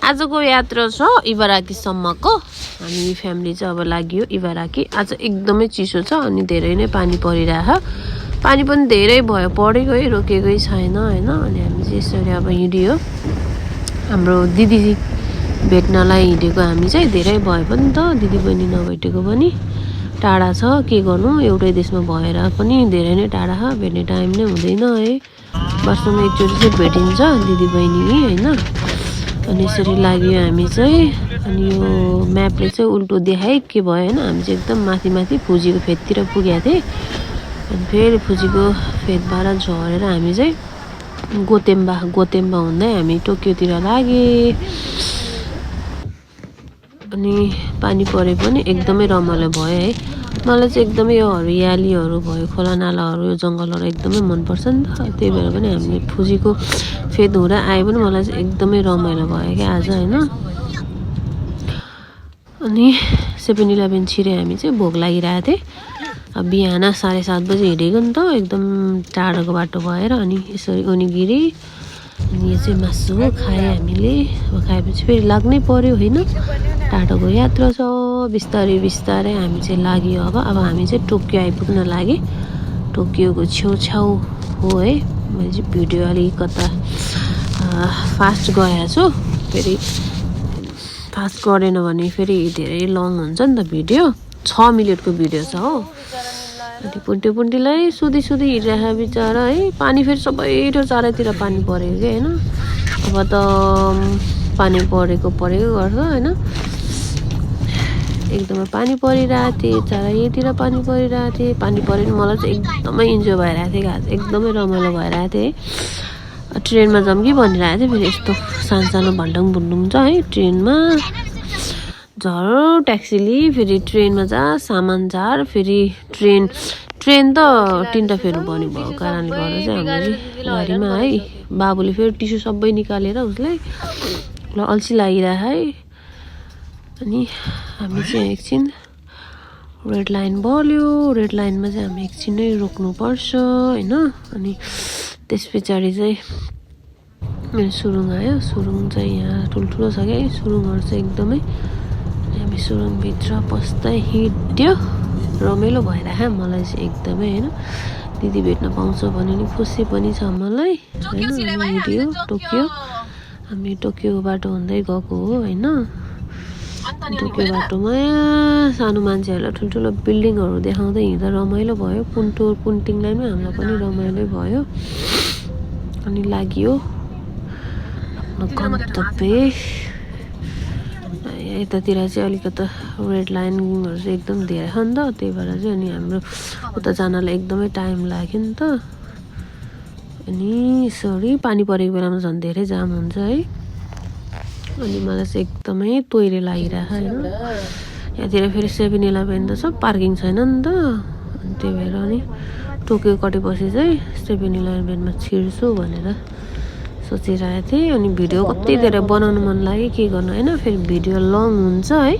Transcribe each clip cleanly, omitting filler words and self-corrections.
आजको यात्रा छ इबाराकीसम्मको। हामी फ्यामिली चाहिँ अब लाग्यो इबाराकी। आज एकदमै चिसो छ अनि धेरै नै पानी परिरहेछ। पानी पनि धेरै भयो, परेकै रोकेकै छैन हैन। अनि हामी चाहिँ यसरी अब हिँडियो। हाम्रो दिदी भेट्नलाई हिँडेको हामी चाहिँ धेरै भयो पनि त, दिदी बहिनी नभेटेको पनि टाढा छ। के गर्नु, एउटै देशमा भएर पनि धेरै नै टाढा छ, भेट्ने टाइम नै हुँदैन है। वर्षमा एकचोटि चाहिँ भेटिन्छ दिदी बहिनी हैन। अनि यसरी लाग्यो हामी चाहिँ। अनि यो म्यापले चाहिँ उल्टो देखाइ के भयो हैन। हामी चाहिँ एकदम माथि माथि फुजीको फेदतिर पुगेका थिए। अनि फेरि फुजीको फेदबाट झरेर हामी चाहिँ गोतेम्बा हुँदै हामी टोकियोतिर लागे। अनि पानी परे पनि एकदमै रमाइलो भयो है। मलाई चाहिँ एकदमै यो हरियालीहरू भयो, खोला नालाहरू, यो जङ्गलहरू एकदमै मनपर्छ नि त। त्यही भएर पनि हामीले फुजीको फेद हुँदा आए पनि मलाई चाहिँ एकदमै रमाइलो भयो क्या आज हैन। अनि 7-11 छिरे हामी चाहिँ भोक लागिरहेको थिएँ। अब बिहान 7:30 बजे हिँडेको नि त, एकदम टाढोको बाटो भएर। अनि यसरी ओनिगिरी अनि यो चाहिँ मासु खाएँ हामीले। अब खाएपछि फेरि लाग्नै पर्यो होइन। टाढोको यात्रा छ, बिस्तारै बिस्तारै हामी चाहिँ लाग्यो। अब हामी चाहिँ टोकियो आइपुग्न लागे। टोकियोको छेउछाउ हो है। मैले चाहिँ भिडियो अलिकता फास्ट गएको छु। फेरि फास्ट गरेन भने फेरि धेरै लङ हुन्छ नि त भिडियो। 6 मिनटको भिडियो छ हो। अनि पुन्टीलाई सुधी हिँडिरहेको बिचरा है। पानी फेरि सबैतिर चारैतिर पानी परेको क्या होइन। अब त पानी परेको गर्छ होइन। एकदमै पानी परिरहेको थिएँ, चारैतिर पानी परिरहेको थिएँ। पानी पऱ्यो नि मलाई चाहिँ एकदमै इन्जोय भइरहेको थियो आज, एकदमै रमाइलो भइरहेको थियो है। ट्रेनमा जाऊँ कि भनिरहेको थिएँ। फेरि यस्तो सानो भण्डुङ छ है ट्रेनमा। झर ट्याक्सी लिई फेरि ट्रेनमा जा, सामान झार, फेरि ट्रेन त 3टा फेर्नुपर्ने भएको कारणले गर्दा चाहिँ हाम्रो गाडीमा है। बाबुले फेरि टिस्यु सबै निकालेर उसलाई अल्छी लागिरहेको है। अनि हामी चाहिँ एकछिन रेड लाइन बल्यो। रेड लाइनमा चाहिँ हामी एकछिन नै रोक्नुपर्छ होइन। अनि त्यस पछाडि चाहिँ सुरुङ आयो। सुरुङ चाहिँ यहाँ ठुल्ठुलो छ क्या। सुरुङहरू चाहिँ एकदमै। हामी सुरुङभित्र पस्दै हिँड्यो। रमाइलो भइरहेको मलाई चाहिँ एकदमै होइन। दिदी भेट्न पाउँछ भने नि खुसी पनि छ मलाई होइन। हिँड्यो टोकियो। हामी टोकियो बाटो हुँदै गएको हो होइन। टोकियो बाटोमा सानो मान्छेहरूलाई ठुल्ठुलो बिल्डिङहरू देखाउँदै हिँड्दा रमाइलो भयो। पुन्टिङलाई पनि हामीलाई पनि रमाइलो भयो। अनि लाग्यो आफ्नो गन्तव्य। यतातिर चाहिँ अलिकता रेड लाइनहरू चाहिँ एकदम धेरै छ नि त, त्यही भएर चाहिँ अनि हाम्रो उता जानलाई एकदमै टाइम लाग्यो नि त। अनि यसरी पानी परेको बेलामा झन् धेरै जाम हुन्छ है। अनि मलाई चाहिँ एकदमै तोइरे लागिरहेको होइन। यहाँतिर फेरि 7-11 त छ, पार्किङ छैन नि त। अनि त्यही भएर अनि टोकियो कटेपछि चाहिँ 7-11मा छिर्छु भनेर सोचिरहेको थिएँ। अनि भिडियो कति धेरै बनाउनु मन लाग्यो, के गर्नु होइन। फेरि भिडियो लङ हुन्छ है।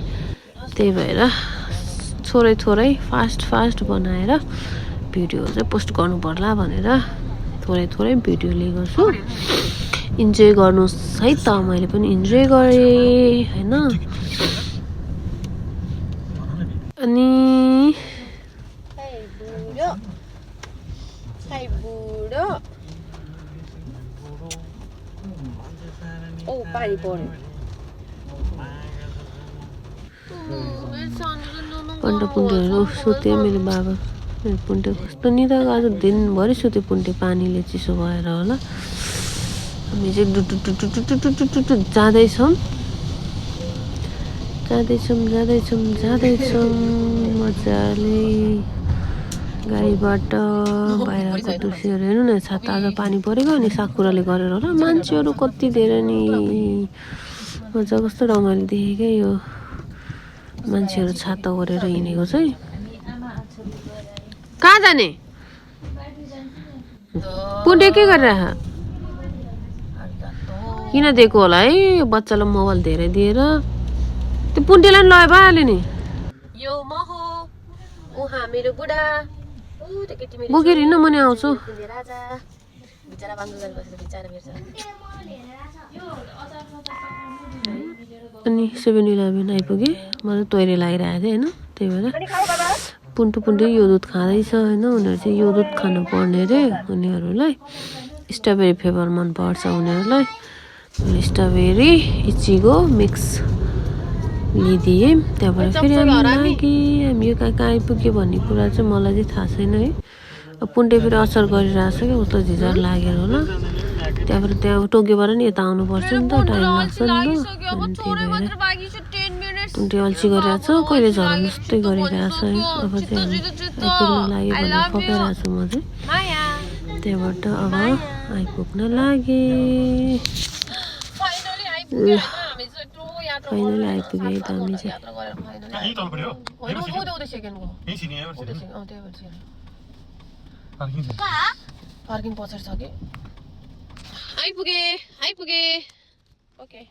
त्यही भएर थोरै फास्ट बनाएर भिडियो चाहिँ पोस्ट गर्नु पर्ला भनेर थोरै भिडियो लिएको छु। इन्जोय गर्नुहोस् है त। मैले पनि इन्जोय गरेँ होइन। अनि पानी पर्यो। पुन्टेहरू सुत्यो मेरो बाबा। पुन्टे कस्तो निदा आज दिनभरि सुत्यो पुन्टे, पानीले चिसो भएर होला। हामी चाहिँ डुटु जाँदैछौँ मजाले गाडीबाट। बाहिरको दृश्यहरू हेर्नु न। छाता आज पानी परेको अनि साकुराले गरेर होला। मान्छेहरू कति धेरै नि मजा, कस्तो रमाइलो देखेँ क्या यो। मान्छेहरू छाता गरेर हिँडेको चाहिँ। कहाँ जाने पुन्टे के गरिरह? किन दिएको होला है बच्चालाई मोबाइल धेरै दिएर? त्यो पुन्टेलाई पनि लयो भइहाल्यो नि। यो म हो, उहाँ मेरो बुढा। बोकेर हिँड्न म नि आउँछु। बिचरा बाङ्गो बसेर बिचरा मेरो अनि 7-11 आइपुगेँ म त तोइरे लागिरहेको थिएँ होइन त्यही भएर पुन्टु यो दुध खाँदैछ होइन उनीहरू चाहिँ यो दुध खानु पर्ने अरे उनीहरूलाई स्ट्रबेरी फ्लेभर मनपर्छ उनीहरूलाई स्ट्रबेरी इचिगो मिक्स लिदिएँ त्यहाँबाट फेरि हामी यो कहाँ आइपुग्यो भन्ने कुरा चाहिँ मलाई चाहिँ थाहा छैन है पुन्टे फेरि असर गरिरहेको छ क्या उसलाई झिझर लागेर होला त्यहाँबाट त्यहाँ टोकियोबाट नि यता आउनुपर्छ नि त टाइम लाग्छ नि त त्यही भएर पुन्टे अल्छी गरिरहेको छ कहिले झर्नु जस्तै गरिरहेको छ है अब चाहिँ हामी आइपुग्न लाग्यो भनेर फकाइरहेको छु म चाहिँ त्यहाँबाट अब आइपुग्न लागेँ फाइनली आइपुग्यो है त हामी चाहिँ पार्किङ पछाडि छ कि आइपुगे ओके